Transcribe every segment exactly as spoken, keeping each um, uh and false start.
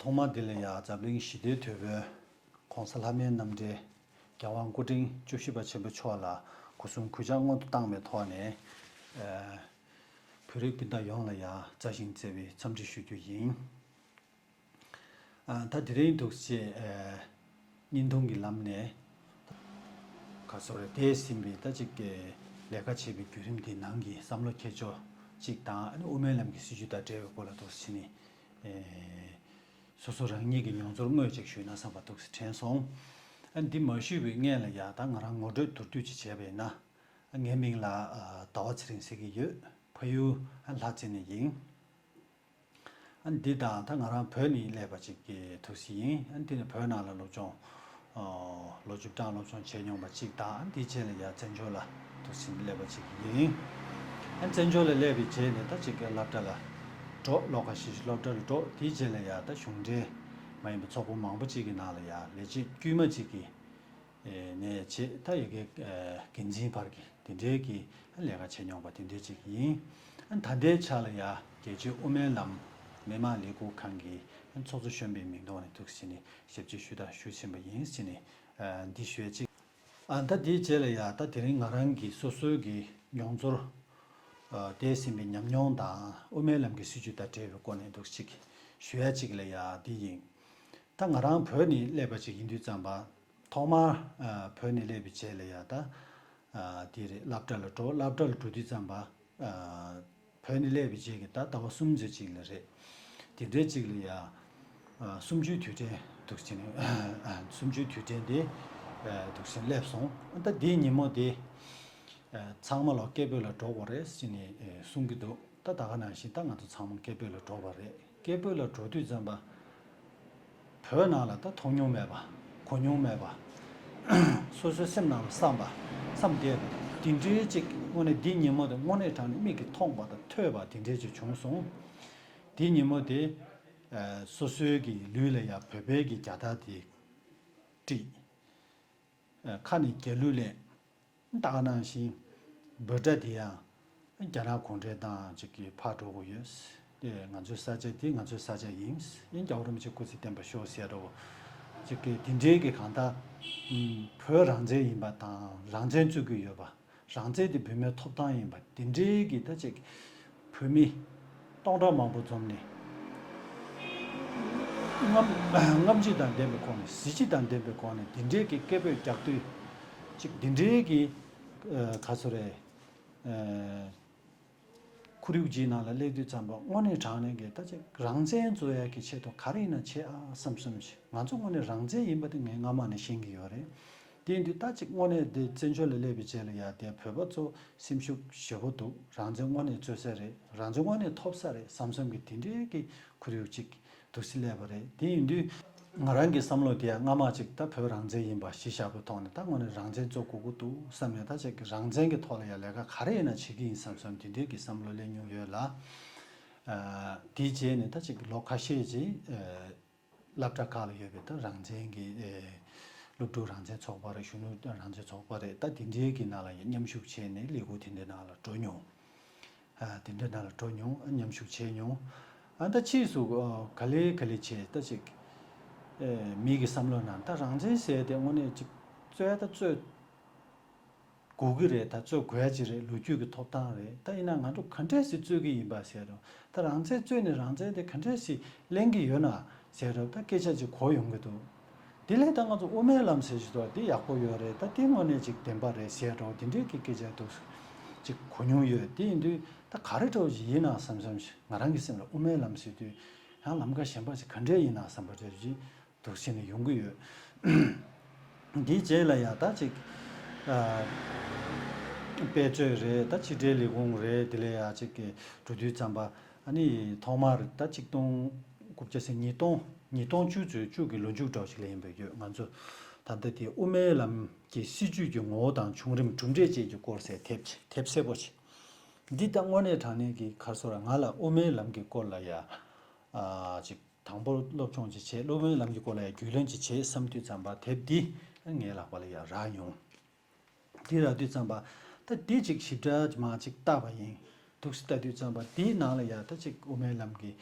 ཐོག་མར་འདི་ལ་ཡང་འཛམ་གླིང་ཞི་བདེའི་དོད་པོའི་༸གོང་ས་ལྷ་མིའི་རྣམ་འདྲེན་༸རྒྱལ་དབང་སྐུ་ཕྲེང་བཅུ་བཞི་པ་ཆེན་པོ་མཆོག་ལ་སྒོ་གསུམ་གུས་ཕྱག་སྔོན་དུ་བཏང་བའི་ཐོག་ནས། བོད་རིགས་སྤུན་ཟླ་ཡོངས་ལ་ཡང་མཛའ་ཞིང་བརྩེ་བའི་འཚམས་འདྲི་ཞུ་རྒྱུ་ཡིན། ད་དེ་རིང་འདུག་སེ་བརྙན་ཐུང་གི་ལམ་ནས་ག་ཚོད་རེད་འདས་ཟིན་པའི་ད་ཅིག་ལས་ཀ་བྱེད་པའི་བརྒྱུད་རིམ་དེའི་ནང་གི་བསམ་བློ་འཁྱེར་ཕྱོགས་གཅིག་དང་། ཨ་ནི་དབུ་མའི་ལམ་གྱི་སྲིད་བྱུས་དང་འབྲེལ་བའི་སྐོར་ལ་འདུག་སེ་བྱས་ནས། སོ་སོ་རང་ཉིད་ཀྱི་མྱོང་ཚོར་དངོས་ཅིག་ཞུས་ན་བསམ་པ་འདུག་སེ་དྲན་སོང་། ཨ་འདི་མ་ཞུས་པའི་སྔོན་ལ་ཡང་ད་ང་རང་ངོ་སྤྲོད་མདོར་བསྡུས་ཅིག་བྱས་པ་ཡིན་ན། ཨ་ངའི་མིང་ལ་ཨ་ཟླ་བ་ཚེ་རིང་ཟེར་གྱི་ཡོད། ཕ་ཡུལ་ཨ་ལྷ་རྩེ་ནས་ཡིན། ཨ་འདི་དང་ད་ང་རང་བོད་ནས་སླེབས་པ་ཅིག་གི་འདུག་སེ་ཡིན། ཨ་འདི་ནས་བོད་ནང་ལ་སློབ་སྦྱོང་ཨ་ལོ་བཅུ་གྲངས་སློབ་སྦྱོང་བྱས་མྱོང་བ་ཅིག་དང་། ཨ་འདིའི་རྗེས་ལ་ཡང་བཙན་བྱོལ་ལ་འདུག་སེ་སླེབས་པ་ཅིག་ཡིན། ཨ་བཙན་བྱོལ་ལ་སླེབས་པའི་རྗེས་ནས་ད་ཅིག་གི་སློབ་གྲྭ་ལ་འགྲོ། ལོགས་ཀ་གཞིས་བྱེས་སློབ་གྲྭ་ལ་འགྲོ། དེའི་རྗེས་ལ་ཡང་ད་གཞུང་འབྲེལ་མ་ཡིན་པའི་ཚོགས་པ་མང་པོ་ཅིག་གི་ནང་ལ་ཡང་ལས་བྱེད་དཀྱུས་མ་ཅིག་གི་ནས་བྱས། ད་ཡ་གི་འགན་འཛིན་བར་གྱི་དེ་འདྲའི་གི་ལས་ཀ་བྱས་མྱོང་བ་དེ་འདྲའི་ཅིག་ཡིན། ད་ལྟའི་ཆ་ལ་ཡ་རྒྱལ་སྤྱིའི་དབུ་མའི་ལམ་མི་མང་ལས་འགུལ་ཁང་གི་ཚོགས་གཙོ་གཞོན་པའི་མིང་ཐོག་ནས་འདུག་སེ་བྱས་ནས་ཞབས་ཕྱི་ཞུ་དང་ཞུ་བཞིན་པ་ཡིན་ཟེར་ནས་འདི་ཞུ་ཡ་གཅིག་ཨ་ད་དེའི་རྗེས་ལ་ཡ་ད་དེ་རིང་ང་རང་གི་སོ་སོའི་གི་མྱོང་ཚོར། ཨ་འདས་ཟིན་པའི་ཉམས་མྱོང་དང་དབུ་མའི་ལམ་གྱི་སྲིད་བྱུས་དང་འབྲེལ་བའི་སྐོར་ནས་འདུག་ཅིག་ཞུ་ཡ་གཅིག་ལ་ཡ་འདི་ཡིན། ད་ང་རང་བོད་ནས་སླེབས་པ་ཅིག་ཡིན་དུས་ཙམ་པ། ཐོག་མར་ཨ་བོད་ནས་སླེབས་པའི་རྗེས་ལ་ཡ་ད་ཨ་དེ་རེད། སློབ་གྲྭ་ལ་འགྲོ། སློབ་གྲྭ་ལ་འགྲོ་དུས་ཙམ་པ། ཨ་བོད་ནས་སླེབས་པའི་རྗེས་ཀྱི་ད་ཟླ་བ་གསུམ་ཙམ་ཅིག་ལ་རེད། དེ་འདྲའི་ཅིག་ལ་ཡ་ཨ་གསུམ་བཅུའི་དུས་དྲན་འདུག་སེ་བྱས་ནས། གསུམ་བཅུའི་དུས་དྲན་དེ་ཨ་འདུག་སེ་སླེབས་སོང་། ད་དེའི་ཉིན་མོ་དེ་ཨ་ཚང་མ་ལོག་སྐད་འབོད་ལ་འགྲོ་དགོས་རེད་ཟེར་ནས་ཨ་གསུང་གི་འདུག་ད་ད་ག་ནང་བཞིན་ད་ང་ཚོ་ཚང་མ་སྐད་འབོད་ལ་འགྲོ་བ་རེད། སྐད་འབོད་ལ་འགྲོ་དུས་ཙམ་པ། བོད་ནང་ལ་ད་མཐོང་མྱོང་མེད་པ། གོ་མྱོང་མེད་པ། སོ་སོའི་སེམས་ནང་ལ་བསམ་པ། བསམ་བསྡད་པ་དེ་འདྲའི་ཅིག་དངོས་གནས་འདི་ཉིན་མོ་དེ་དངོས་གནས་དྲང་གནས་མིག་གིས་མཐོང་བ་དང་ཐོས་པ་དེ་འདྲའི་ཅིག་བྱུང་སོང་། དེ་ཉིན་མོ་དེ་ཨ་སོ་སོའི་གི་ལུས་ལ་ཡ་བོད་པའི་གི་རྒྱལ་དར་དེ་དཀྲིས། ཨ་ཁ་ནས་རྒྱ་གླུ་ལེན། ད་ག་ནང་བཞིན་འབོད་སྒྲ་དེ་ཡང་རྒྱ་ནག་གུང་ཁྲན་ཏང་ཅིག་གིས་ཕར་འགྲོ་གི་ཡོད། དེ་ང་ཚོའི་ས་ཆ་དེ་ང་ཚོའི་ས་ཆ་ཡིན། ཡིན། རྒྱལ་བ་རིན་པོ་ཆེ་སྐུ་ཚེ་བརྟན་པར་ཤོག་ཟེར་འགྲོ་ཅིག་གི་དེ་འདྲའི་གི་གང་ལྟར་ཨུམ་བོད་རང་བཙན་ཡིན་པ་དང་རང་བཙན་རྩོད་ཀྱི་ཡོད་པ། རང་བཙན་དེ་བོད་མིའི་ཐོབ་ཐང་ཡིན་པ་དེ་འདྲའི་གི་ད་ཅིག་བོད་མི་སྟོང་ཕྲག་མང་པོ་འཛོམས་ནས་རྔམ་རྔམ་བརྗིད་དང་ལྡན་པའི་སྒོ་ནས། གཟི་བརྗིད་དང་ལྡན་པའི་སྒོ་ནས་དེ་འདྲའི་གི་སྐད་འབོད་རྒྱག་དུས་ཅིག་དེ་འདྲའི་གི་ཨ་ག་ཚོད་རེད། ཨ་ཁོར་ཡུག་ཅིག་ནང་ལ་སླེབས་དུས་ཙམ་པ་དངོས་གནས་དྲང་གནས་ཀྱི་ད་ཅིག་རང་བཙན་རྩོད་ཡག་གི་ཆེད་དུ་ག་རེ་ཡིན་ན་བྱེད་ཨ་བསམ་བསམ་ཞིག་ང་ཚོ་དངོས་གནས་རང་བཙན་ཡིན་པ་དེ་ངས་སྔ་མ་ནས་ཤེས་ཀྱི་ཡོད་རེད། དེ་ཡིན་དུས་ད་ཅིག་དངོས་གནས་དེ་བཙན་བྱོལ་ལ་སླེབས་པའི་རྗེས་ལ་ཡ་དེ་བོད་པ་ཚོ་སེམས་ཤུགས་ཞེ་པོ་འདུག་རང་བཙན་དངོས་གནས་རྩོད་ས་རེད། རང་བཙན་དངོས་གནས་ཐོབ་ས་རེད་བསམ་བསམ་གྱི་དེ་འདྲའི་གི་ཁོར་ཡུག་ཅིག་འདུག་སེ་སླེབས་པ་རེད། དེ་ཡིན་དུས་ང་རང་གི་བསམ་བློ་དེ་ཡང་སྔ་མ་ཅིག་ད་བོད་རང་བཙན་ཡིན་པ་གཞི་བཞག་པའི་ཐོག་ནས་ད་དངོས་གནས་རང་བཙན་རྩོད་དགོས་ཀྱི་འདུག་བསམ་ནས། ད་ཅིག་གི་རང་བཙན་གྱི་ཐོག་ལ་ཡང་ལས་ཀ་ག་རེ་ཡིན་ན་བྱེད་ཀྱི་ཡིན་བསམ་བསམ་དེ་འདྲའི་གི་བསམ་བློ་སླེབས་མྱོང་ཡོད་ལ། ཨ་དེའི་རྗེས་ནས་ད་ཅིག་ལོ་ཁ་ཤས་ཅིག་ཨ་སློབ་གྲྭ་ཁག་ལ་ཡོད་པའི་ད་རང་བཙན་གྱི་ཨ་སློབ་ཕྲུག་རང་བཙན་ཚོགས་པ་རེད། གཞོན་ནུ་རང་བཙན་ཚོགས་པ་རེད། ད་དེ་འདྲའི་གི་ནང་ལ་ཡང་མཉམ་ཞུགས་བྱས་ནས་ལས་འགུལ་དེ་འདྲའི་ནང་ལ་འགྲོ་མྱོང་། ཨ་དེ་འདྲའི་ནང་ལ་འགྲོ་མྱོང་། ཨ་མཉམ་ཞུགས་བྱས་མྱོང་། ཨ་ད་ཕྱིས་སུ་ཨ་ག་ལེ་ག་ལེ་བྱས་ད་ཅིག་ཨེ་མི་གི་བསམ་བློ་ནང་ད་རང་བཙན་ཟེར་དེ་དངོས་གནས་ཅིག་རྩོད་ད་རྩོད་དགོས་ཀྱི་རེད། ད་རྩོད་དགོས་ཡ་ཅིག་རེད། ལོ་རྒྱུས་ཀྱི་ཐོབ་ཐང་རེད། ད་ཡིན་ན་ང་ཚོ་ག་འདྲས་སེ་རྩོད་ཀྱི་ཡིན་པ་ཟེར་རོ། ད་རང་བཙན་རྩོད་ནས་རང་བཙན་དེ་ག་འདྲས་སེ་ལེན་གྱི་ཡོད་ན་ཟེར་རོ། ད་སྐད་ཆ་ཅིག་གོ་ཡོང་གི་འདུག་དེ་ལས་ད་ང་ཚོ་དབུ་མའི་ལམ་ཟེར་ཞིག་འདུག་དེ་ཡག་པོ་ཡོད་རེད། ད་དེ་དངོས་གནས་ཅིག་བདེན་པ་རེད་ཟེར་རོ། དེ་འདྲའི་གི་སྐད་ཆ་འདུག་ཅིག་གོ་མྱོང་ཡོད། དེ་ཡིན་དུས་ད་ག་རེ་འདྲ་བོ་ཞིག་ཡིན་ན་བསམ་བསམ་ཞིག་ང་རང་གི་སེམས་ལ་དབུ་མའི་ལམ་ཟེར་དུས་ཡང་ལམ་ཁ་གཞན་པ་ཞིག་ག་འདྲས་ཡིན་ན་བསམ་པ་འདྲ་ཞིག་འདུག་བྱས་ནས་ཡོང་གི་ཡོད། འདིའི་རྗེས་ལ་ཡང་ད་ཅིག་ཨ་དཔེ་མཛོད་རེད། ད་ཕྱི་དྲིལ་ལས་ཁུངས་རེད། དེ་ལ་ཡང་ཅིག་གི་འགྲོ་དུས་ཙམ་པ་ཨ་ནི་ཐོག་མར་ད་ཆིག་སྟོང་དགུ་བརྒྱ་ཟེར་ཉིས་སྟོང་ཉིས་སྟོང་བཅུ་ཚོད་བཅུ་གི་ལོ་མཇུག་འདྲ་བོ་ཞིག་ལ་ཡིན་པ་ཡོད། ང་ཚོ་ད་ལྟ་དེ་དབུ་མའི་ལམ་གྱི་སྲིད་བྱུས་ཀྱི་ངོ་བོ་དང་བྱུང་རིམ་གྲུབ་འབྲས་བཅས་ཀྱི་སྐོར་ཟེར་དེབ་དེབ་གསལ་པོ་ཞིག་འདི་ད་དངོས་གནས་དྲང་གནས་ཀྱི་ཁ་སོ་ར་ང་ལ་དབུ་མའི་ལམ་གྱི་སྐོར་ལ་ཡ་ཨ་ཅིག་དང་པོ་སློབ་སྦྱོང་ཅིག་བྱས། སློབ་དཔོན་ལམ་གྱི་སྐོར་ལ་ཡང་རྒྱུས་ལོན་ཅིག་བྱས་བསམ་དུས་ཙམ་པ་དེབ་འདི་ངའི་ལག་པ་ལ་ཡང་རག་ཡོང་། འདི་རག་དུས་ཙམ་པ་ད་འདི་ཅིག་ཞིབ་ཕྲ་མ་ཅིག་བལྟས་པ་ཡིན། འདུག་སེ་ལྟ་དུས་ཙམ་པ་འདིའི་ནང་ལ་ཡང་ད་ཅིག་དབུ་མའི་ལམ་གྱི་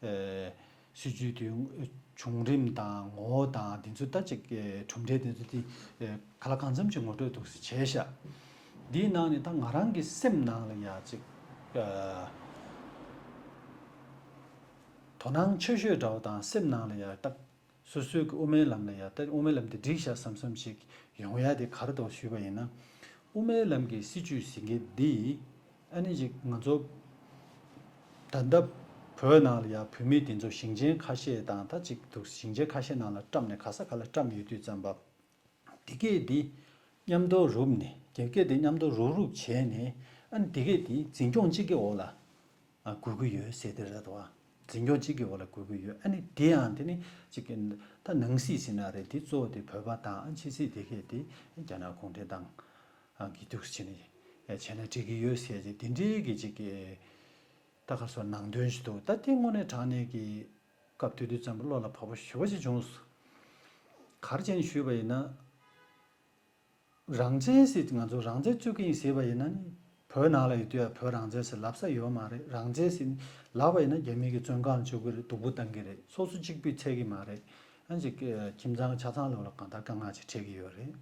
ཨེ་ སྲིད་ཇུས་དེའི་བྱུང་རིམ་དང་ངོ་བོ་དང་དེ་ཚོ་ད་ཅིག་གྲུབ་འབྲས་དེ་ཚོ་དེ་ག་ལ་གང་འཚམ་ཅིག་ངོ་སྤྲོད་འདུག་སེ་བྱས་ཤག་འདིའི་ནང་ནས་ད་ང་རང་གི་སེམས་ནང་ལ་ཡ་ཅིག་དོ་སྣང་ཆེ་ཤོས་འདྲ་བོ་དང་སེམས་ནང་ལ་ཡ་ད་སོ་སོའི་གི་དབུ་མའི་ལམ་ལ་ཡ་ད་དབུ་མའི་ལམ་དེ་འགྲིག་ཤག་བསམ་བསམ་ཞིག་ཡོང་ཡ་དེ་ག་རེ་འདུག་ཞུས་པ་ཡིན་ན། དབུ་མའི་ལམ་གྱི་སྲིད་བྱུས་ཟེར་མཁན་འདི་ཨ་ནི་ཅིག་ང་ཚོ་ད་ལྟ་བོད་ནང་ལ་ཡ་བོད་མི་དེ་ཚོ་ཞིང་ཆེན་ཁ་ཤས་དང་ད་ཅིག་འདུག་ཞིང་ཆེན་ཁ་ཤས་ནང་ལ་བཀྲམ་ནས་ག་ས་ག་ལ་བཀྲམ་ཡོད་དུས་ཙམ་པ། དེ་གས་འདི་མཉམ་དུ་རུབ་ནས་དེ་གས་འདི་མཉམ་དུ་རུབ་རུབ་བྱས་ནས་ཨ་ནི་དེ་གས་འདི་འཛིན་སྐྱོང་གཅིག་གི་འོག་ལ་ཨ་དགོས་ཀྱི་ཡོད་ཟེར་དེ་རེད་དོ། འཛིན་སྐྱོང་གཅིག་གི་འོག་ལ་དགོས་ཀྱི་ཡོད། ཨ་ནི་དེ་ཡང་དེ་ནི་ཅིག་གི་ད་ནང་སྲིད་ཟེར་ན་རེད། དེ་གཙོ་བོ་དེ་བོད་པ་དང་ཨ་ཕྱི་སྲིད་དེ་གས་དེ་རྒྱ་ནག་གུང་ཁྲན་ཏང་གི་འདུག་སེ་བྱས་ནས་བྱས་ན་འགྲིག་གི་ཡོད་ཟེར་ཏེ་དེ་འདྲའི་གི་ཅིག་གི་ད་ག་སོ་ནང་དོན་ཞིག་འདུག་ད་དེ་དངོས་གནས་དྲང་གནས་ཀྱི་སྐབས་དེ་དུས་ཙམ་པ་བློ་ལ་བབས་པ་ཞེ་པོ་ཅིག་བྱུང་སོང་། ག་རེ་བྱས་ནས་ཞུས་པ་ཡིན་ན། རང་བཙན་ཟེར་ང་ཚོ་རང་བཙན་རྩོད་ཀྱི་ཡིན་ཟེར་བ་ཡིན་ན་ནི་བོད་ནང་ལ་ཡོད་དུས་ཡ་བོད་རང་བཙན་ཟེར་ལབ་ས་ཡོད་མ་རེད། རང་བཙན་ཟེར་ལབ་པ་ཡིན་ན་རྒྱ་མི་གི་བཙོན་ཁང་ལ་འཇུག་གི་རེད། སྡུག་པོ་བཏང་གི་རེད། སོ་སོ་གཅིག་པུས་ཚད་ཀྱི་མ་རེད། ཨ་ཅིག་ཁྱིམ་ཚང་ཆ་ཚང་ལོག་ལ་གང་ལྟར་དཀའ་ངལ་ཅིག་འཕྲད་ཀྱི་ཡོད་རེད།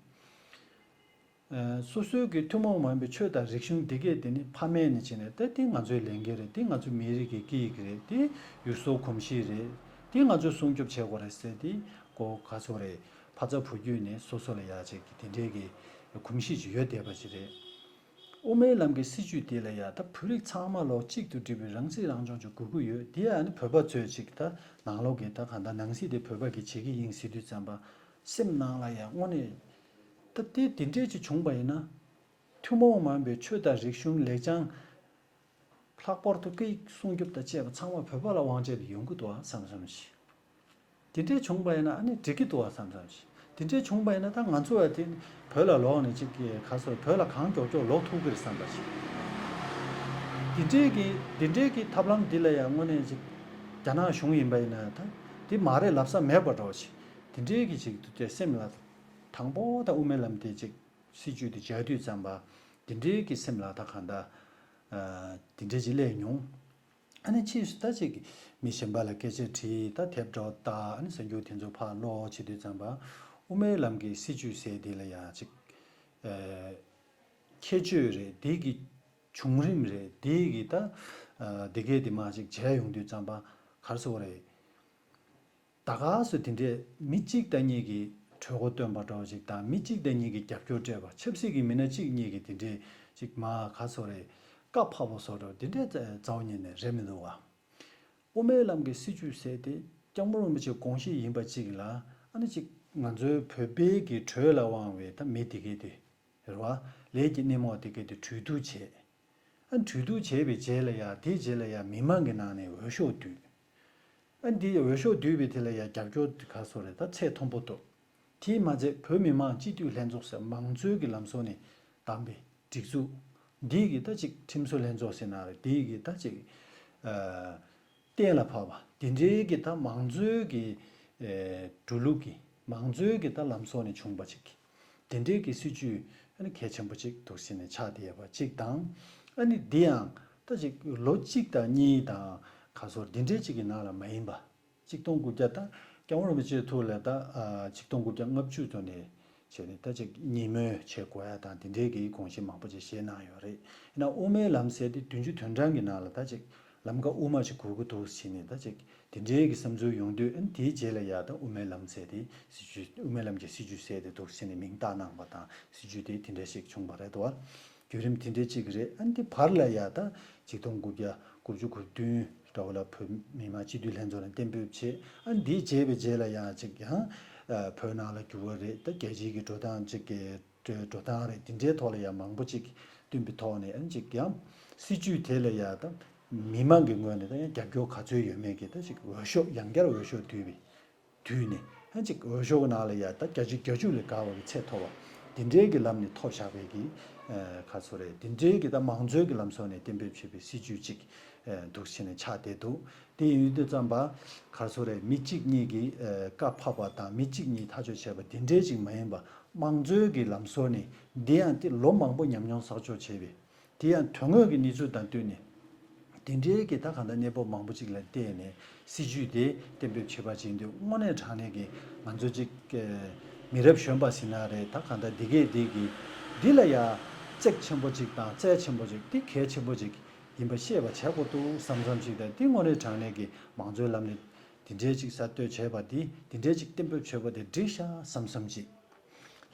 སོ་སོའི་གི་ཐུན་མོང་མ་ཡིན་པའི་ཆོས་དང་རིག་གཞུང་འདི་གས་དེ་ནི་ཕ་མེས་ནས་བྱས་ནས་ད་དེ་ང་ཚོའི་ལས་འགན་རེད། དེ་ང་ཚོའི་མིའི་རིགས་ཀྱི་སྐད་ཡིག་རེད། དེ་ཡུལ་སྲོལ་གོམས་གཤིས་རེད། དེ་ང་ཚོས་སྲུང་སྐྱོབ་བྱེད་དགོས་རེད་ཟེར་དེ་གོ་ག་ཚོད་རེད། ཕ་ཚ་བུ་རྒྱུད་ནས་སོ་སོ་ལ་ཡ་ཅིག་གི་དེ་འདྲའི་གི་གོམས་གཤིས་ཅིག་ཡོད་བསྡད་པ་ཅིག་རེད། དབུ་མའི་ལམ་གྱི་སྲིད་བྱུས་དེ་ལ་ཡ་ད་བོད་རིགས་ཚང་མ་ལོ་གཅིག་ཏུ་སྒྲིལ་བའི་རང་སྲིད་རང་སྐྱོང་ཅིག་དགོས་ཀྱི་ཡོད། དེ་ཡ་ནི་བོད་པ་ཚོས་ཅིག་ད་ནང་ལོགས་ཀྱི་ད་གང་ལྟར་ནང་སྲིད་དེ་བོད་པ་གིས་བྱེད་ཀྱི་ཡིན་ཟེར་དུས་ཙམ་པ་སེམས་ནང་ལ་ཡ་དངོས་གནས་ད་དེ་དེ་འདྲས་ཅིག་བྱུང་པ་ཡིན་ན། ཐུན་མོང་མ་ཡིན་པའི་ཆོས་དང་རིག་གཞུང་ལེགས་བྱང་། ལྷག་པར་དུ་སྐད་ཡིག་སྲུང་སྐྱོབ་དང་བཅས་པ་ཚང་མ་བོད་པ་ལ་དབང་བྱས་ཏེ་ཡོང་གི་འདུག་ཨ་བསམ་བསམ་ཞིག་དེ་འདྲས་བྱུང་པ་ཡིན་ན་ཨ་ནི་འགྲིག་གི་འདུག་ཨ་བསམ་བསམ་ཞིག་དེ་འདྲས་བྱུང་པ་ཡིན་ན་ད་ང་ཚོ་ཨ་དེ་བོད་ལ་ལོག་ནས་ཅིག་གི་ག་སོ་བོད་ལ་གང་མགྱོགས་མགྱོགས་ལོག་ཐུབ་ཀྱི་རེད་བསམ་པ་ཞིག་དེ་འདྲས་ཀྱི་དེ་འདྲས་ཀྱི་ཐབས་ལམ་འདི་ལ་ཡང་དངོས་གནས་ཅིག་རྒྱ་ནག་གཞུང་ཡིན་པ་ཡིན་ན་ད་དེ་མ་རེད་ལབ་ས་མེད་པ་འདྲ་བོ་ཞིག་དེ་འདྲས་ཀྱི་ཅིག་དེ་སེམས་ལ་དང་པོ་ད་དབུ་མའི་ལམ་དེ་ཅིག་སྲིད་བྱུས་དེ་མཇལ་དུས་ཙམ་པ། དེ་འདྲའི་གི་སེམས་ལ་ད་གང་ལྟར། དེ་འདྲའི་ཅིག་སླེབས་མྱོང་། ཨ་ནི་ཕྱིས་སུ་ད་ཅིག་མི་གཞན་པ་ལ་སྐད་ཆ་དྲིས། ད་དེབ་འདྲ་བོ་ལྟ། ཨ་ནི་གསར་འགྱུར་དེ་ཚོ་ཕར་ཀློག་བྱེད་དུས་ཙམ་པ། དབུ་མའི་ལམ་གྱི་སྲིད་བྱུས་ཟེར་དེ་ལ་ཡང་ཅིག་ཁྱད་ཆོས་རེད། དེ་གི་བྱུང་རིམ་རེད། དེ་གི་ད་དེ་གས་དེ་མ་ཅིག་མཇལ་ཡོང་དུས་ཙམ་པ་ག་རེ་ཟེར་དགོས་རེད། ད་ག་སུ་དེ་འདྲས་མི་གཅིག་དང་གཉིས་ཀྱིས་གྲོས་འགོ་བཏོན་པ་འདྲ་བོ་ཞིག་དང་མི་གཅིག་དང་གཉིས་ཀྱིས་རྒྱབ་སྐྱོར་སྤྲད་པ། ཆབ་སྲིད་ཀྱི་མི་སྣ་གཅིག་གཉིས་ཀྱིས་དེ་འདྲས་ཅིག་མ་ག་སོ་རེད། བཀའ་ཕབ་པ་སོགས་འདྲ་བོ་དེ་འདྲས་རྩ་བ་ཉིད་ནས་རེད་མི་འདུག་བ། དབུ་མའི་ལམ་གྱི་སྲིད་བྱུས་ཟེར་དེ་སྐྱབས་མགོན་རིན་པོ་ཆེའི་དགོངས་གཞི་ཡིན་པ་གཅིག་ལ་ཨ་ནི་ཅིག་ང་ཚོའི་བོད་པའི་གི་གྲོས་ལ་དབང་བའི་ད་མི་དེ་གས་དེ་རེད་བ། ལས་ཀྱི་སྣེ་མོ་དེ་གས་དེ་གྲོས་བསྡུར་བྱས། ཨ་གྲོས་བསྡུར་བྱས་པའི་རྗེས་ལ་ཡ་དེའི་རྗེས་ལ་ཡ་མི་མང་གི་ནང་ནས་འོས་ཤོག་བསྡུས། ཨ་འདི་འོས་ཤོག་བསྡུས་པའི་དེ་ལ་ཡ་རྒྱབ་སྐྱོར་ག་སོ་རེད། ད་ཚད་མཐོན་པོ་འདུག་དེས་མ་ཚད་བོད་མི་མང་སྤྱི་འཐུས་ལྷན་ཚོགས་ཟེར་མང་གཙོའི་གི་ལམ་སྲོལ་ནས་བདམས་པའི་སྒྲིག་འཛུགས་འདིའི་གི་ད་ཅིག་ཁྲིམས་བཟོ་ལྷན་ཚོགས་ཟེར་ན་རེད། དེའི་གི་ད་ཅིག་གཏན་ལ་ཕབ་པ་དེ་འདྲའི་གི་ད་མང་གཙོའི་གི་འགྲོ་ལུགས་ཀྱི་མང་གཙོའི་གི་ད་ལམ་སྲོལ་ནས་བྱུང་བ་ཅིག་དེ་འདྲའི་གི་སྲིད་བྱུས་ཨ་ནི་གལ་ཆེན་པོ་ཅིག་འདུག་ཟེར་ནས་ཆགས་བསྡད་པ་ཅིག་དང་། ཨ་ནི་འདི་ཡང་ད་ཅིག་ལོ་གཅིག་དང་གཉིས་དང་ག་སོར་འདི་འདྲའི་ཅིག་གི་ནང་ལ་མ་ཡིན་པ། ཆིག་སྟོང་དགུ་བརྒྱ་དང་སྐྱབས་མགོན་རིན་པོ་ཆེའི་ཐུགས་ལ་ད་ཆིག་སྟོང་དགུ་བརྒྱ་ལྔ་བཅུ་ཙམ་ནས་བྱས་ནས་ད་ཅིག་གཉིས་སྨོན་བྱེད་དགོས་ཡ་དང་དེ་འདྲའི་གི་དགོངས་གཞི་མང་པོ་ཅིག་བཞེས་གནང་ཡོད་རེད། ཡིན་ན་དབུ་མའི་ལམ་ཟེར་དེ་བདུན་ཅུ་དོན་གྲངས་ཀྱི་ནང་ལ་ད་ཅིག་ལམ་ཀ་དབུ་མ་ཞིག་དགོས་ཀྱི་འདུག་ཟེར་ནས་ད་ཅིག་དེ་འདྲའི་གི་བསམ་ཚུལ་ཡོང་དུས་ཨ་ནི་དེའི་རྗེས་ལ་ཡ་ད་དབུ་མའི་ལམ་ཟེར་དེ་སྲིད་བྱུས་དབུ་མའི་ལམ་གྱི་སྲིད་བྱུས་ཟེར་དེ་འདུག་ཟེར་ནས་མིང་བཏགས་གནང་བ་དང་སྲིད་བྱུས་དེ་དེ་འདྲ་ཞིག་བྱུང་བ་རེད་དོ། བརྒྱུད་རིམ་དེ་འདྲ་ཅིག་རེད། ཨ་ནི་དེ་བར་ལ་ཡ་ད་ཆིག་སྟོང་དགུ་བརྒྱ་དགུ་བཅུ་གོ་བདུན་འདྲ་བོ་ལ་བོད་མི་མང་སྤྱི་འཐུས་ལྷན་ཚོགས་ནས་གཏན་འབེབས་བྱས། ཨ་ནི་དེའི་རྗེས་པའི་རྗེས་ལ་ཡང་ཅིག་ཡང་བོད་ནང་ལ་འགྱུར་བ་རེད། ད་རྒྱལ་སྤྱིའི་གི་འགྲོ་སྟངས་ཅིག་གི་འགྲོ་སྟངས་རེད། དེ་འདྲའི་ཐོག་ལ་ཡང་མང་པོ་ཅིག་བསྟུན་པའི་ཐོག་ནས་ཨ་ནི་ཅིག་ཡང་སྲིད་བྱུས་དེ་ལ་ཡ་ད་མི་མང་གི་ངོས་ནས་ད་ཡང་རྒྱབ་སྐྱོར་ག་ཚོད་ཡོད་མེད་ཀྱི་ད་ཅིག་འོས་ཤོག་ཡང་བསྐྱར་འོས་ཤོག་བསྡུས་པའི་དུས་ནས་ཨ་ཅིག་འོས་ཤོག་ནང་ལ་ཡ་ད་བརྒྱ་ཆ་བརྒྱད་ཅུ་ལས་བརྒལ་བ་གི་ཚད་མཐོ་བ་དེ་འདྲའི་གི་ལམ་ནས་ཐོབ་བཞག་པའི་གི་ཁ་ཚོ་རེད། དེ་འདྲའི་གི་ད་མང་གཙོའི་གི་ལམ་སྲོལ་ནས་གཏན་འབེབས་བྱས་པའི་སྲིད་བྱུས་ཅིག་འདུག་བྱས་ནས་ཆགས་བསྡད་འདུག་དེ་ཡིན་དུས་ཙམ་པ་ཁ་ཚོ་རེད། མི་གཅིག་གཉིས་ཀྱིས་བཀའ་ཕབ་པ་དང་མི་གཅིག་གཉིས་ཐག་གཅོད་བྱས་པ་དེ་འདྲའི་ཅིག་མ་ཡིན་པ་མང་གཙོའི་གི་ལམ་སྲོལ་ནས་འདི་ཡང་དེ་ལོ་མང་པོ་ཉམས་མྱོང་བསགས་ཆོག་བྱས་པའི་དེ་ཡང་དོན་དངོས་ཀྱི་གནས་ཚུལ་དང་བསྟུན་ནས། དེ་འདྲའི་གི་ད་གང་ལྟར་གནས་བབ་མང་པོ་ཅིག་ལ་བལྟས་ནས་སྲིད་ཇུས་དེ་གཏན་འབེབས་བྱེད་པ་ཅིག་ཡིན་དུས། དངོས་གནས་དྲང་གནས་ཀྱི་ང་ཚོ་ཅིག་མི་རབས་གཞོན་པ་ཟེར་ན་རེད། ད་གང་ལྟར་འདི་གས་འདི་གི་འདི་ལ་ཡ་བརྩེགས་ཆེན་པོ་ཅིག་དང་རྩལ་ཆེན་པོ་ཅིག་འདི་གལ་ཆེན་པོ་ཅིག་ཡིན་པ་ཤེས་པ་བྱེད་དགོས་འདུག་བསམ་བསམ་ཅིག་དང་། འདི་དངོས་གནས་དྲང་གནས་ཀྱི་མང་གཙོའི་ལམ་ནས་འདི་འདྲའི་ཅིག་གསར་གཏོད་བྱས་པ་འདི་འདི་འདྲའི་ཅིག་གཏན་འབེབས་བྱས་པ་དེ་འགྲིག་ཤག་བསམ་བསམ་ཅིག་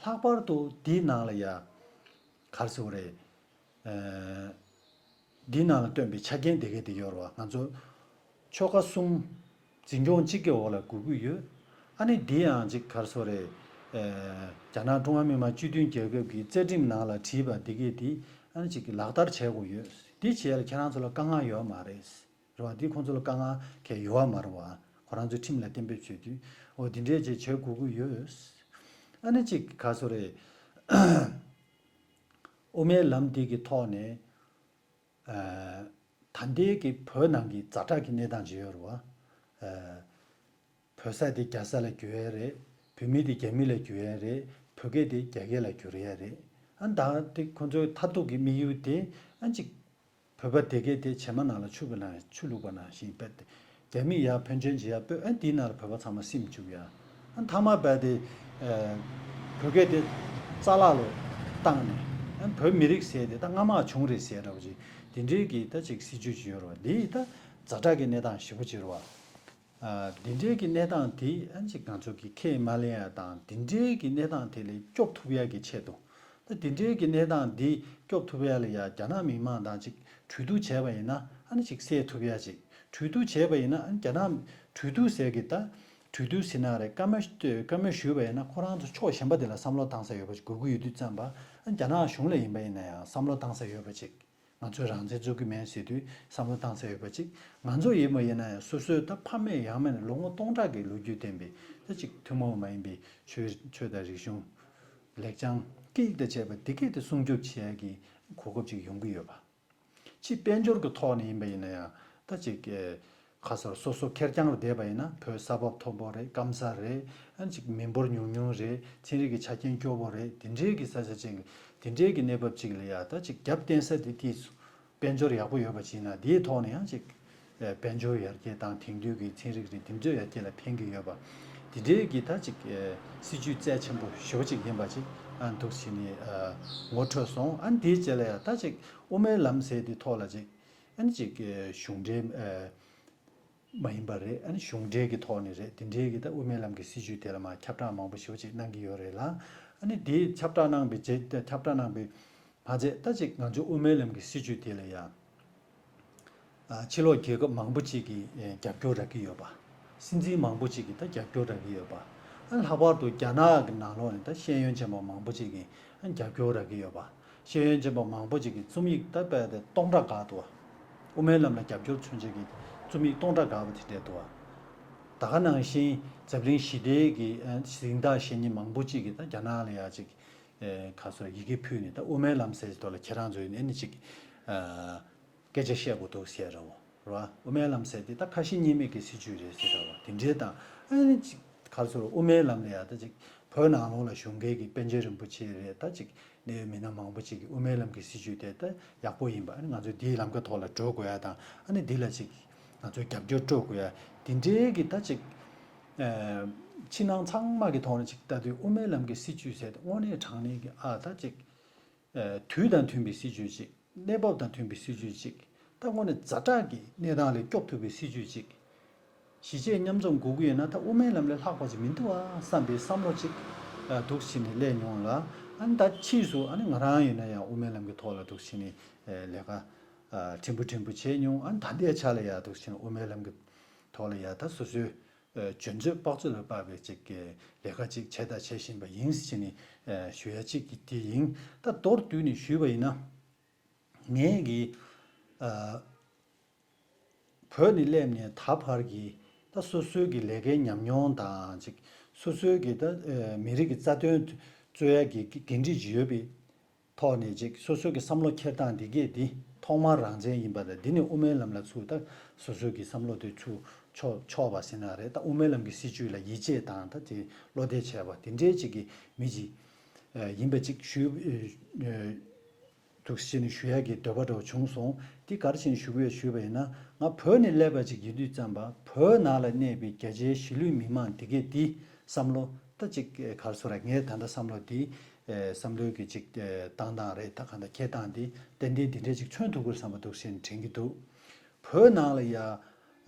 ལྷག་པར་དུ་འདིའི་ནང་ལ་ཡ་ག་རེ་ཟེར་དགོས་རེད། ཨ། འདིའི་ནང་ལ་བཏོན་པའི་ཆ་རྐྱེན་དེ་གས་དེ་ཡོད་རེད་བ། ང་ཚོ་ཆོལ་ཁ་གསུམ་འཛིན་སྐྱོང་གཅིག་གི་འོག་ལ་སྒུག་གི་ཡོད། ཨ་ནི་འདི་ཡང་ཅིག་ག་རེ་ཟེར་དགོས་རེད། ཨ། རྒྱ་ནག་ཀྲུང་ཧྭ་མི་དམངས་སྤྱི་མཐུན་རྒྱལ་ཁབ་ཀྱི་རྩ་ཁྲིམས་ནང་ལ་བྲིས་པ་འདི་གས་དེ་ཨ་ནི་ཅིག་ལག་བསྟར་བྱེད་དགོས་ཡོད། འདི་བྱས་ལ་ཁྱེད་རང་ཚོ་ལ་དཀའ་ངལ་ཡོད་མ་རེད། རེད་བ། འདི་ཁོང་ཚོ་ལ་དཀའ་ངལ་གང་ཡང་ཡོད་པ་མ་རེད་བ། ཁོ་རང་ཚོའི་ཁྲིམས་ལ་གཏན་འབེབས་བྱེད་དུས། འོ་འདི་འདྲས་ཅིག་བྱེད་དགོས་ཀྱི་ཡོད། ཨ་ནི་ཅིག་ག་རེ་ཟེར་དགོས་རེད། དབུ་མའི་ལམ་འདི་གི་ཐོག་ནས། ཨ། ད་ལྟའི་གི་བོད་ནང་གི་ཛ་དྲག་གི་གནས་སྟངས་ཅིག་ཡོད་རེད་བ། ཨ། བོད་ས་དེ་རྒྱ་ས་ལ་བསྒྱུར་ཡ་རེད། བོད་མི་དེ་རྒྱ་མི་ལ་བསྒྱུར་ཡ་རེད། བོད་སྐད་དེ་རྒྱ་སྐད་ལ་བསྒྱུར་ཡ་རེད། ཨ། ད་དེ་ཁོ་ཚོའི་མཐར་ཐུག་གི་དམིགས་ཡུལ་དེ་ཨ་ཅིག་བོད་པ་དེ་གས་དེ་བྱེ་མ་ནང་ལ་ཆུ་བུད་ན་ཆུ་བླུགས་པ་ནང་བཞིན་པས་ཏེ། རྒྱ་མི་ཡར་ཕོན་ཆེན་བྱེད་ཡ་སྤོས། ཨ། དེའི་ནང་ལ་བོད་པ་ཚང་མ་སིམ་བཅུག་ཡ། ཨ། མཐའ་མ་བས་ཏེ། ཨ། བོད་སྐད་དེ་རྩ་བརླག་ལ་བཏང་ནས། ཨ། བོད་མི་རིགས་ཟེར་དེ་ད་སྔ་མ་བྱུང་རེད་ཟེར་འདྲ་བོ་ཅིག་དེ་འདྲའི་གི་ད་ཅིག་སྲིད་ཇུས་ཅིག་ཡོད་རེད་བ། འདི་ད་ཛ་དྲག་གི་གནས་སྟངས་ཞེ་པོ་ཅིག་རེད་བ། ཨ། འདི་འདྲའི་གི་གནས་སྟངས་དེ་ཨ་ཅིག་ང་ཚོ་གི་ཁས་མ་ལེན་ཡ་དང་། འདི་འདྲའི་གི་གནས་སྟངས་དེ་ལས་སྐྱོབ་ཐུབ་ཡ་གི་ཆེད་དུ། ད་འདི་འདྲའི་གི་གནས་སྟངས་འདི་སྐྱོབ་ཐུབ་ཡ་ལ་ཡ་རྒྱ་ནག་མི་མང་དང་ཅིག་གྲོས་བསྡུར་བྱས་པ་ཡིན་ན་ཨ་ནི་ཅིག་སེལ་ཐུབ་ཡ་ཅིག་གྲོས་བསྡུར་བྱས་པ་ཡིན་ན་ཨ་ནི་རྒྱ་ནག་གྲོས་བསྡུར་ཟེར་གི་ད། གྲོས་བསྡུར་ཟེར་ན་རེད། བཀའ་མོལ་བཀའ་མོལ་ཞུས་པ་ཡིན་ན་ཁོ་རང་ཚོ་ཕྱོགས་གཞན་པ་དེ་ལ་བསམ་བློ་བཏང་ས་ཡོད་པ་ཅིག་དགོས་ཀྱི་ཡོད་དུས་ཙམ་པ། ཨ་ནི་རྒྱ་ནག་གཞུང་ལ་ཡིན་པ་ཡིན་ན་ཡང་བསམ་བློ་བཏང་ས་ཡོད་པ་ཅིག་ང་ཚོས་རང་བཙན་རྩོད་ཀྱི་མེད་ཟེར་དུས་བསམ་བློ་བཏང་ས་ཡོད་པ་ཅིག་ང་ཚོ་ཡིན་པ་ཡིན་ན་ཡང་སོ་སོའི་ད་ཕ་མེས་ཡང་མེས་ནས་ལོ་ངོ་སྟོང་ཕྲག་གི་ལོ་རྒྱུས་ལྡན་པའི་ད་ཅིག་ཐུན་མོང་མ་ཡིན་པའི་ཆོས་ཆོས་དང་རིག་གཞུང་། ལེགས་བྱང་སྐད་ཡིག་དང་བཅས་པ་འདི་གས་དེ་སྲུང་སྐྱོབ་བྱེད་ཡ་གི་གོ་སྐབས་ཅིག་ཡོང་གི་ཡོད་པ། ཕྱི་དཔལ་འབྱོར་གྱི་ཐོག་ནས་ཡིན་པ་ཡིན་ན་ཡང་ད་ཅིག་ག་ཟེར། སོ་སོ་ཁེར་རྐྱང་ལ་བསྡད་པ་ཡིན་ན་བོད་ས་བབ་མཐོ་པོ་རེད། སྐམ་ས་རེད། ཨ་ཅིག་མི་འབོར་ཉུང་ཉུང་རེད། ཚན་རིག་གི་ཆ་རྐྱེན་སྐྱོ་པོ་རེད། དེ་འདྲའི་གི་ས་ཆ་ཅིག་དེ་འདྲའི་གི་གནས་བབ་ཅིག་ལ་ཡ་ད་ཅིག་རྒྱབ་བརྟེན་ས་དེ་དེ་དཔལ་འབྱོར་ཡག་པོ་ཡོད་པ་ཅིག་ཡིན་ན་དེའི་ཐོག་ནས་ཡང་ཅིག་དཔལ་འབྱོར་ཡར་རྒྱས་དང་དེང་དུས་ཀྱི་ཚན་རིག་རེད། དེ་ཚོ་ཡར་རྒྱས་ལ་ཕན་གྱི་ཡོད་པ། དེ་འདྲའི་གི་ད་ཅིག་སྲིད་ཇུས་རྩལ་ཆེན་པོ་ཞེ་པོ་ཅིག་ཡིན་པ་ཅིག་ཨ་འདུག་བྱས་ནས་ངོ་འཕྲོད་སོང་། ཨ་ནི་དེའི་རྗེས་ལ་ཡང་ད་ཅིག་དབུ་མའི་ལམ་ཟེར་དེའི་ཐོག་ལ་ཅིག་ཨ་ནི་ཅིག་གཞུང་འབྲེལ་མ་ཡིན་པ་རེད། ཨ་ནི་གཞུང་འབྲེལ་གྱི་ཐོག་ནས་རེད། དེ་འདྲའི་གི་ད་དབུ་མའི་ལམ་གྱི་སྲིད་ཇུས་དེ་ལ་མར་ཁྱབ་བསྒྲགས་མང་པོ་ཞེ་པོ་ཅིག་གནང་གི་ཡོད་རེད་ལ། ཨ་ནི་དེའི་ཁྱབ་བསྒྲགས་གནང་པའི་རྗེས། ཁྱབ་བསྒྲགས་གནང་པའི་མ་རྗེས་ད་ཅིག་ང་ཚོའི་དབུ་མའི་ལམ་གྱི་སྲིད་ཇུས་དེ་ལ་ཡང་ཕྱི་ལོགས་རྒྱལ་ཁབ་མང་པོ་ཅིག་གིས་རྒྱབ་སྐྱོར་རག་གི་ཡོད་པ། སྲིད་འཛིན་མང་པོ་ཅིག་གིས་ད་རྒྱབ་སྐྱོར་རག་གི་ཡོད་པ། ལྷག་པར་དུ་རྒྱ་ནག་གི་ནང་ལོགས་ནས་ད་ཤེས་ཡོན་ཅན་པ་མང་པོ་ཅིག་གིས་རྒྱབ་སྐྱོར་རག་གི་ཡོད་པ། ཤེས་ཡོན་ཅན་པ་མང་པོ་ཅིག་གིས་རྩོམ་ཡིག་ད་དཔེ་དེ་སྟོང་ཕྲག་བཀག་འདུག་བ། དབུ་མའི་ལམ་ལ་རྒྱབ་སྐྱོར་མཚོན་བྱེད་ཀྱི་རྩོམ་ཡིག་སྟོང་ཕྲག་བཀག་པ་དེ་འདྲ་འདུག་བ། ད་ག་ནང་བཞིན་འཛམ་གླིང་ཞི་བདེའི་གི་གཟེངས་རྟགས་བཞེས་མཁན་མང་པོ་ཅིག་གིས་ད་རྒྱ་ནག་ལ་ཡ་ཅིག་ག་ཟེར། ཡི་གེ་ཕུལ་ནས་ད་དབུ་མའི་ལམ་ཟེར་གྱི་ཐོག་ལ་ཁྱེད་རང་ཚོས་ཨ་ནི་ཅིག་སྐད་ཆ་བཤད་དགོས་འདུག་ཟེར་ར་བ། རེད་བ། དབུ་མའི་ལམ་ཟེར་དེ་ད་ཁ་ཞེ་གཉིས་མེད་ཀྱི་སྲིད་ཇུས་རེད་ཟེར་ར་བ། དེ་འདྲའི་དང་ཨ་ནི་ཅིག་ག་རེ་ཟེར། དབུ་མའི་ལམ་ལ་ཡ་ད་ཅིག་བོད་ནང་ལོགས་ལ་བཞུགས་མཁན་གྱི་པཎ་ཆེན་རིན་པོ་ཆེ་རེད། ད་ཅིག་གནད་ཡོད་མི་སྣ་མང་པོ་ཅིག་གིས་དབུ་མའི་ལམ་གྱི་སྲིད་ཇུས་དེ་ད་ཡག་པོ་ཡིན་པ། ཨ་ནི་ང་ཚོས་འདིའི་ལམ་ཁ་ཐོག་ལ་འགྲོ་དགོས་ཡ་དང་། ཨ་ནི་འདི་ལ་ཅིག་ང་ཚོས་རྒྱབ་སྐྱོར་སྤྲོད་དགོས་ཡ། དེ་འདྲའི་གི་ད་ཅིག་ཕྱི་ནང་ཚང་མ་གི་ཐོག་ནས་ཅིག་ལྟ་དུས་དབུ་མའི་ལམ་གྱི་སྲིད་ཇུས་ཟེར་དེ་དངོས་གནས་དྲང་གནས་ཀྱི་ཨ་ད་ཅིག་དུས་དང་མཐུན་པའི་སྲིད་ཇུས་ཅིག་གནས་བབ་དང་མཐུན་པའི་སྲིད་ཇུས་ཅིག་ད་དངོས་གནས་ཛ་དྲག་གི་གནས་སྟངས་ལས་སྐྱོབ་ཐུབ་པའི་སྲིད་ཇུས་ཅིག་གཞིས་བྱེས་མཉམ་འཛོམས་དགོས་ཀྱི་ཡོད་ན་ད་དབུ་མའི་ལམ་ལས་ལྷག་པ་ཅིག་མི་འདུག་ཨ་བསམ་པའི་བསམ་བློ་ཅིག་འདུག་བྱས་ནས་སླེབས་མྱོང་ལ། ཨ་ནི་ད་ཕྱིས་སུ་ཨ་ནི་ང་རང་ཡིན་ན་ཡང་དབུ་མའི་ལམ་གྱི་ཐོག་ལ་འདུག་བྱས་ནས་ལས་ཀ་ཕྲན་བུ་ཕྲན་བུ་བྱས་མྱོང་། ཨ་ནི་ད་ལྟའི་ཆ་ལ་ཡ་འདུག་བྱས་ནས་དབུ་མའི་ལམ་གྱི་ཐོག་ལ་ཡ་ད་སོ་སོའི་འཇོན་ཚོད་དཔག་ཚོད་ལ་དཔག་པའི་ཅིག་གི་ལས་ཀ་ཅིག་བྱས་དང་བྱེད་བཞིན་པ་ཡིན་ཟེར་ནས་ཞུ་ཡ་ཅིག་གི་དེ་ཡིན། ད་མདོར་བསྡུས་ནས་ཞུས་པ་ཡིན་ན། ངས་གི་ཨ་བོད་ནས་སླེབས་ནས་ད་བར་གྱི་ད་སོ་སོའི་གི་ལས་ཀའི་ཉམས་མྱོང་དང་ཅིག་སོ་སོའི་གི་ད་མི་རིགས་ཀྱི་རྩ་དོན་རྩོད་ཡ་གི་འགན་འཁྲི་ཅིག་ཡོད་པའི་ཐོག་ནས་ཅིག་སོ་སོའི་གི་བསམ་བློ་འཁྱེར་སྟངས་འདི་གས་འདི་ཐོག་མར་རང་བཙན་ཡིན་པ་དང་། འདི་ནས་དབུ་མའི་ལམ་ལ་ཚུར་ད་སོ་སོའི་གི་བསམ་བློ་དེ་ཚུར་ཕྱོགས་ཕྱོགས་པ་ཟེར་ན་རེད། ད་དབུ་མའི་ལམ་གི་སྲིད་བྱུས་ལ་ཡིད་ཆེས་དང་ད་དེ་བློ་གཏད་བྱས་པ་དེ་འདྲའི་ཅིག་གི་མི་ཅིག་ཡིན་པ་ཅིག་ཞུ་ཨ་ཨ་ འདུག་སེ་བྱས་ནས་ཞུ་ཡག་གི་འདོད་པ་འདྲ་བོ་བྱུང་སོང་། འདི་ག་རེ་བྱས་ནས་ཞུ་དགོས་ཞུས་པ་ཡིན་ན། ང་བོད་ནས་སླེབས་པ་ཅིག་ཡིན་དུས་ཙམ་པ། བོད་ནང་ལ་གནས་པའི་རྒྱ་ཆེའི་གཞིས་ལུས་མི་མང་འདི་གས་འདི་བསམ་བློ་ད་ཅིག་ག་རེ་ཟེར་ར། ངས་ད་ལྟ་བསམ་བློ་འདི་བསམ་བློའི་གི་ཅིག་བཏང་སྟངས་རེད། ད་གང་ལྟར་འཁྱེར་སྟངས་འདི་ཏན་ཏན་འདི་འདྲས་ཅིག་མཚོན་ཐུབ་ཀྱི་རེད་བསམ་པ་འདུག་སེ་དྲན་གྱི་འདུག། བོད་ནང་ལ་ཡ། ཨ།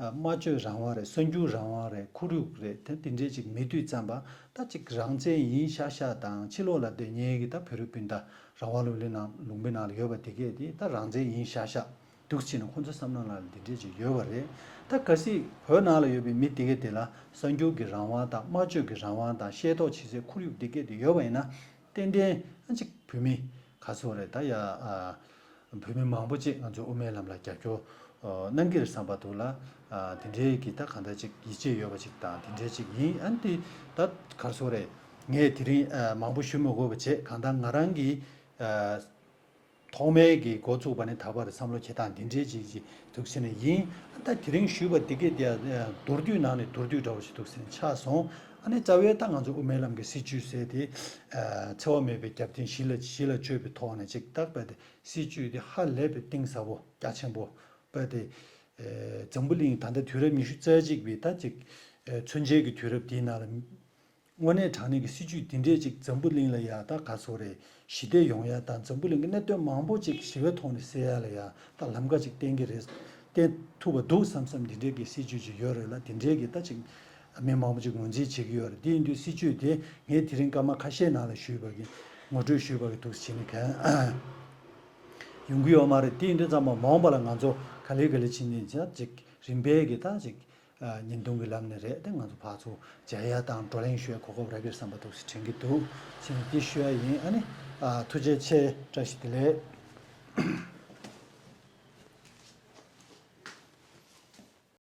སྨྲ་བརྗོད་རང་དབང་རེད། གསར་འགྱུར་རང་དབང་རེད། ཁོར་ཡུག་རེད། དེ་དེ་འདྲས་ཅིག་མེད་དུས་ཙམ་པ། ད་ཅིག་རང་བཙན་ཡིན་ཤག་ཤག་དང་། ཕྱི་ལོགས་ལ་བསྡད་མཁན་གྱི་ད་བོད་རིགས་སྤུན་ཟླ་རང་དབང་ལུང་པའི་ནང་ལུང་པའི་ནང་ལ་ཡོད་པ་དེ་གས་དེ་ད་རང་བཙན་ཡིན་ཤག་ཤག་འདུག་སེ་བྱས་ནས་ཁོང་ཚོ་བསམ་བློ་ནང་ལ་འདི་འདྲས་ཅིག་ཡོད་པ་རེད། ད་གལ་སྲིད་བོད་ནང་ལ་ཡོད་པའི་མི་དེ་གས་དེ་ལ་གསར་འགྱུར་གྱི་རང་དབང་དང་། སྨྲ་བརྗོད་ཀྱི་རང་དབང་དང་། ཤེས་རྟོགས་བྱེད་སའི་ཁོར་ཡུག་འདི་གས་དེ་ཡོད་པ་ཡིན་ན། ཏན་ཏན་ཨ་ཅིག་བོད་མི་ག་ཚོད་རེད་ད་ཡ། ཨ། བོད་མི་མང་པོ་ཅིག་ང་ཚོ་དབུ་མའི་ལམ་ལ་རྒྱབ་སྐྱོར་གནང་གི་རེད་བསམ་པ་འདུག་ལ། ཨ། དེ་འདྲའི་གི་ད་གང་ལྟར་ཅིག་ཡིད་ཆེས་ཡོད་པ་ཅིག་དང་། དེ་འདྲའི་ཅིག་ཡིན། ཨ་ནི་དེ་ད་ག་ཚོད་རེད། ངས་དེ་རིང་ཨ་མང་པོ་ཞུ་མི་དགོས་པ་བྱས། གང་ལྟར་ང་རང་གི་ཨ་ཐོག་མའི་གི་འགོ་བཙུགས་པ་ནས་ད་བར་བསམ་བློ་འཁྱེར་སྟངས་འདི་འདྲའི་ཅིག་ཅིག་འདུག་སེ་ནས་ཡིན། ཨ། ད་དེ་རིང་ཞུས་པ་འདི་གས་དེ་ཡ་མདོར་བསྡུས་ནང་ནས་མདོར་བསྡུས་འདྲ་བོ་ཞིག་འདུག་སེ་ནས་ཆགས་སོང་། ཨ་ནི་རྩ་བའི་ད་ང་ཚོ་དབུ་མའི་ལམ་གྱི་སྲིད་བྱུས་ཟེར་དེ། ཨ། འཚེ་བ་མེད་པའི་རྒྱབ་རྟེན་གཞི་ལ་གཞི་ལ་བཅོལ་བའི་ཐོག་ནས་ཅིག་བཏགས་པ་དེ། སྲིད་བྱུས་དེ་ཧ་ལས་པའི་གཏིང་ཟབ་པོ་རྒྱ་ཆེན་པོ་པ་དེ། ཨ། འཛམ་བུ་གླིང་ད་ལྟ་དུས་རབས་ཉི་ཤུ་རྩ་གཅིག་པའི་ད་ཅིག་ཨ། མཚོན་བྱེད་ཀྱི་དུས་རབས་འདིའི་ནང་ལ། དངོས་གནས་དྲང་གནས་ཀྱི་སྲིད་བྱུས་འདི་འདྲས་ཅིག་འཛམ་བུ་གླིང་ལ་ཡ་ད་ག་ཚོད་རེད། ཞི་བདེ་ཡོང་ཡ་དང་། འཛམ་བུ་གླིང་གི་གནད་དོན་མང་པོ་ཅིག་ཞི་བའི་ཐོག་ནས་སེལ་ཡ་ལ་ཡ་ད་ལམ་ཁ་ཅིག་བསྟན་གྱི་རེད། བསྟན་ཐུབ་པ་འདུག་བསམ་བསམ་འདི་འདྲས་ཀྱི་སྲིད་བྱུས་ཅིག་ཡོད་རེད་ལ། འདི་འདྲས་ཀྱི་ད་ཅིག་མི་མང་པོ་ཅིག་ངོས་འཛིན་བྱེད་ཀྱི་ཡོད་རེད། འདི་ཡིན་དུས་སྲིད་བྱུས་དེ་ངས་དེ་རིང་སྐར་མ་ཁ་ཤས་ནང་ལ་ཞུས་པ་གི་ངོ་སྤྲོད་ཞུས་པ་གི་འདུག་སེ་བྱས་ནས་གང་ཡོང་གི་ཡོད་མ་རེད། དེ་ཡིན་དུས་ཙམ་པ་མ་འོངས་པ་ལ་ང་ཚོ་ག་ལེ་ག་ལེ་བྱས་ནས་ཅིག་རིམ་པས་ཀྱི་ད་ཅིག་ཨ། བརྙན་ཐུང་གི་ལམ་ནས་རེད། དེ་ང་ཚོ་ཕར་ཚུར་མཇལ་ཡ་དང་བགྲོ་གླེང་ཞུ་ཡ་གོ་སྐབས་རག་གི་རེད་བསམ་པ་འདུག་སེ་དྲན་གྱི་འདུག་སེ་དེ་ཞུ་ཡ་ཡིན། ཨ་ནི། ཨ། ཐུགས་རྗེ་ཆེ། བཀྲ་ཤིས་བདེ་ལེགས།